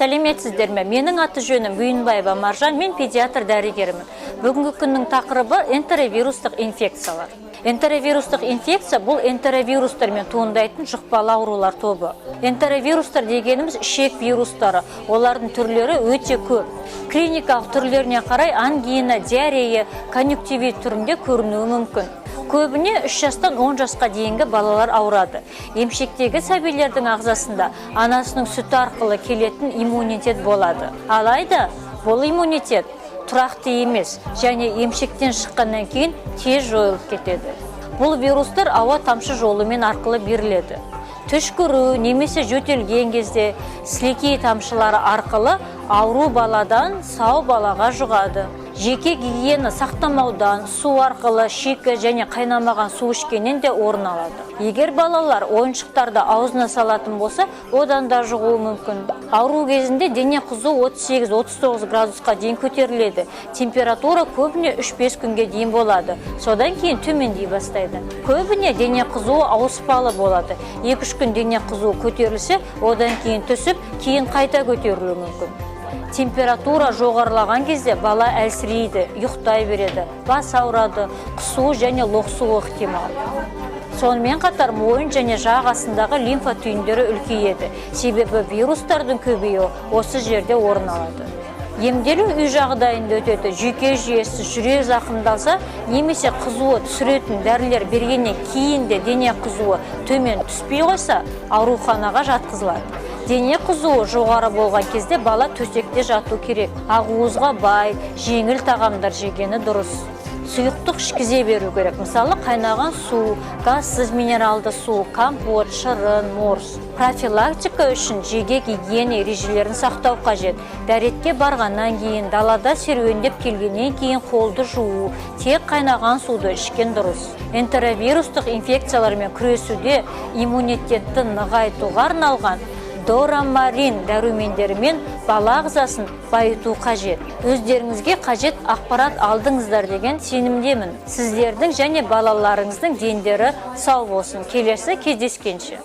Сәлеметсіздер ме? Менің аты жөнім Бүйінбаева Маржан, мен педиатр дәрігерімін. Бүгінгі күннің тақырыбы – энтеровирустық инфекциялар. Энтеровирустық инфекция – бұл энтеровирустармен туындайтын жұқпалы аурулар тобы. Энтеровирустар дегеніміз – ішек вирустары. Олардың түрлері өте көп. Клиникалық түрлеріне қарай ангина, диарея, конъюнктивит түрінде көрінуі мүмкін. Көбіне 3 жастан 10 жасқа дейінгі балалар ауырады. Емшектегі сәбилердің ағзасында анасының сүті арқылы келетін иммунитет болады. Алайда бұл иммунитет тұрақты емес және емшектен шыққаннан кейін тез жойылып кетеді. Бұл вирустар ауа тамшы жолымен арқылы беріледі. Түшкіру немесе жөтелген кезде сілекей тамшылары арқылы ауру баладан сау балаға жұғады. Жеке гигиена сақтамаудан, су арқылы, шикі және қайнамаған су ішкеннен де орын алады. Егер балалар ойыншықтарды аузына салатын болса, одан да жұғуы мүмкін. Ауру кезінде дене қызуы 38-39 градусқа дейін көтеріледі. Температура көбіне 3-5 күнге дейін болады, содан кейін төмендей бастайды. Көбіне дене қызуы ауыспалы болады: 2-3 күн дене қызуы көтерілсе, одан кейін түсіп, кейін қайта көтерілуі мүмкін. Температура жоғарылаған кезде бала әлсірейді, ұйықтай береді, бас ауырады, құсуы және лоқсуы ықтимал. Сонымен қатар мойын және жақ астындағы лимфа түйіндері үлкейеді, себебі вирустардың көбеюі осы жерде орын алады. Емделу үй жағдайында өтеді. Жүйке жүйесі, жүрек зақымдалса немесе қызуы түсіретін дәрілер бергеннен кейін де дене қызуы төмен түспей қойса, ауруханаға жатқызылады. Дене қызуы жоғары болған кезде бала төсекте жату керек. Ақуызға бай, жеңіл тағамдар жегені дұрыс. Сұйықтық ішкізе беру керек, мысалы, қайнаған су, газсыз минералды су, компот, шырын, морс. Профилактика үшін жеке гигиена ережелерін сақтау қажет: дәретке барғаннан кейін, далада серуендеп келгеннен кейін қолды жуу, тек қайнаған суды ішкен дұрыс. Энтеровирустық инфекциялармен күресуде иммунитетті нығайтуға арналған Дорамарин дәрумендерімен бала ағзасын байыту қажет. Өздеріңізге қажет ақпарат алдыңыздар деген сенімдемін. Сіздердің және балаларыңыздың дендері сау болсын! Келесі кездескенше!